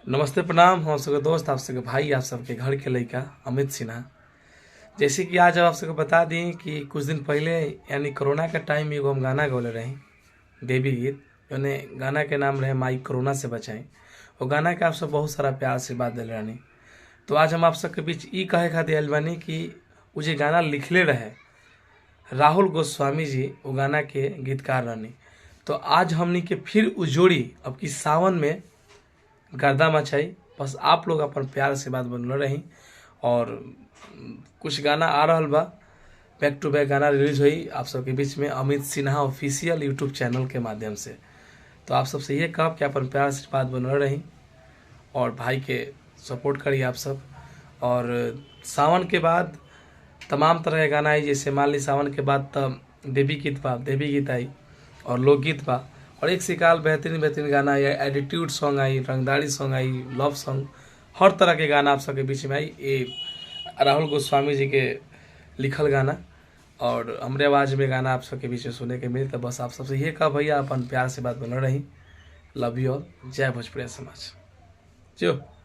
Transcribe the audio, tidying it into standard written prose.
नमस्ते, प्रणाम। हम सबके दोस्त, आप सबके भाई, आप सबके घर के लड़का अमित सिन्हा। जैसे कि आज आप सबके बता दी कि कुछ दिन पहले यानी कोरोना के टाइम में एगो हम गाना गौले रही देवी गीत, यानी गाना के नाम रहे माई कोरोना से बचाई। वो गाना के आप सब बहुत सारा प्यार आशीर्वाद दिले रहनी। तो आज हम आप सबके बीच ई कहे खातिर आयल बानी कि उ जे गाना लिखले रहे राहुल गोस्वामी जी, वो गाना के गीतकार रहनी। तो आज हमनी के फिर उ जोड़ी अब की सावन में गर्दा मचाई। बस आप लोग अपन प्यार आशीर्वाद बनल रही और कुछ गाना आ रहा बा, बैक टू बैक गाना रिलीज हुई आप सबके बीच में Amit Sinha official YouTube channel के माध्यम से। तो आप सबसे ये कहब कि अपन प्यार आशीर्वाद बनल रही और भाई के सपोर्ट करी आप सब। और सावन के बाद तमाम तरह के गाना आई, जैसे मान ली सावन के बाद तब देवी गीत बा, देवी गीत आई और लोकगीत बा और एक सिकाल बेहतरीन बेहतरीन गाना आई, एटीट्यूड सॉन्ग आई, रंगदारी सॉन्ग आई, लव सॉन्ग, हर तरह के गाना आप सबके बीच में आई। ये राहुल गोस्वामी जी के लिखल गाना और हमरे आवाज़ में गाना आप सबके बीच में सुने के मिली। तो बस आप सबसे ये कहा भैया अपन प्यार से बात बनल रही। Love you all. जय भोजपुरी समाज। जो।